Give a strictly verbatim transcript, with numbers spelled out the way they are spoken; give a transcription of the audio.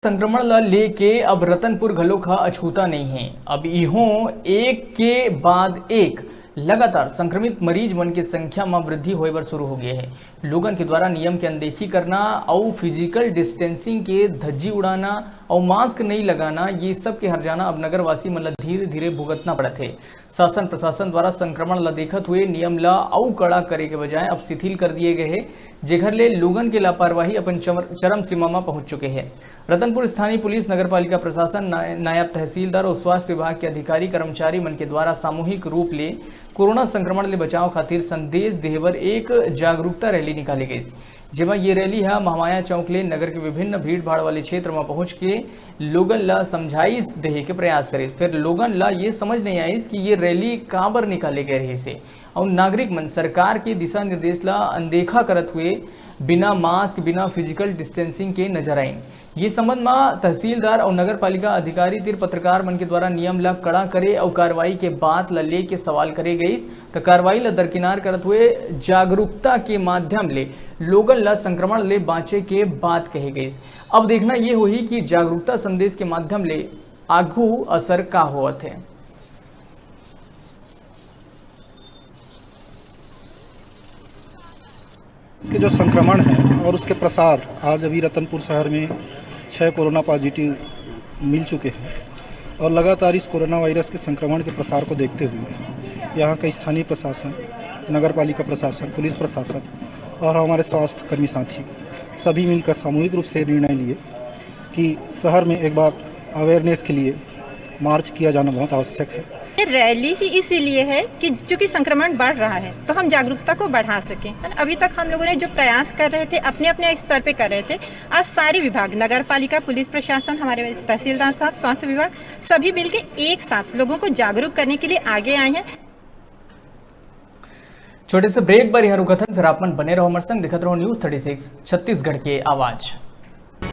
संक्रमण ल लेके अब रतनपुर घलोक ह अछूता नइ हे। अब इहों एक के बाद एक लगातार संक्रमित मरीज मन के संख्या म वृद्धि होय बर शुरू हो गए हे। लोगन के द्वारा नियम के अनदेखी करना अउ फिजिकल डिस्टेंसिंग के धज्जी उड़ाना अउ मास्क नइ लगाना, ये सब के हरजाना अब नगरवासी मन ल धीरे-धीरे भुगतना पड़त हे। शासन प्रशासन द्वारा संक्रमण ल देखत हुए नियम ल अउ कड़ा करे के बजाय अब शिथिल कर दिए गए हे, जेकर ले लोगन के लापरवाही अपन चमर-, चरम सीमा म पहुंच चुके हे। रतनपुर स्थानीय पुलिस, नगर पालिका प्रशासन, ना-, नायब तहसीलदार अउ स्वास्थ्य विभाग के अधिकारी कर्मचारी मन के द्वारा सामूहिक रूप ले कोरोना संक्रमण ले बचाव खातिर संदेश देहे बर एक जागरूकता रैली निकाले गइस, जेमा ये रैली ह महामाया चौक ले नगर के विभिन्न भीड़ भाड़ वाले क्षेत्र म पहुंच के लोगन ल समझाइश देहे के प्रयास करिस। फिर लोगन ल ये समझ नइ आइस कि ये रैली काबर निकाले गए रहिस हे अउ नागरिक मन सरकार के दिशा निर्देश ल अनदेखा करत हुए बिना मास्क, बिना फिजिकल डिस्टेंसिंग के नजर आइन। ये संबंध म तहसीलदार अउ नगर पालिका अधिकारी तिर पत्रकार मन के द्वारा नियम ल कड़ा करे अउ कार्रवाई के बात ल लेके सवाल करे गइस, त कार्रवाई ल दरकिनार करत हुए जागरूकता के माध्यम ले लोगन ल संक्रमण ले बांचे के बात कहे गइस। अब देखना ये होही कि जागरूकता संदेश के माध्यम ले आगू असर का होवत हे। इसके जो संक्रमण है और उसके प्रसार, आज अभी रतनपुर शहर में छः कोरोना पॉजिटिव मिल चुके हैं और लगातार इस कोरोना वायरस के संक्रमण के प्रसार को देखते हुए यहाँ का स्थानीय प्रशासन, नगर पालिका प्रशासन, पुलिस प्रशासन और हमारे स्वास्थ्य कर्मी साथी सभी मिलकर सामूहिक रूप से निर्णय लिए कि शहर में एक बार अवेयरनेस के लिए मार्च किया जाना बहुत आवश्यक है। ये रैली ही इसीलिए है कि चूंकि संक्रमण बढ़ रहा है, तो हम जागरूकता को बढ़ा सकें, है ना? अभी तक हम लोगों ने जो प्रयास कर रहे थे, अपने अपने स्तर पे कर रहे थे, आज सारे विभाग, नगर पालिका, पुलिस प्रशासन, हमारे तहसीलदार साहब, स्वास्थ्य विभाग, सभी मिलके एक साथ लोगों को जागरूक करने के लिए आगे आए हैं। छोटे से ब्रेक बर यहाँ रुकथन, फिर आप मन बने रहो हमारे संग, देखत रहो न्यूज़ थर्टी सिक्स छत्तीसगढ़ के आवाज़।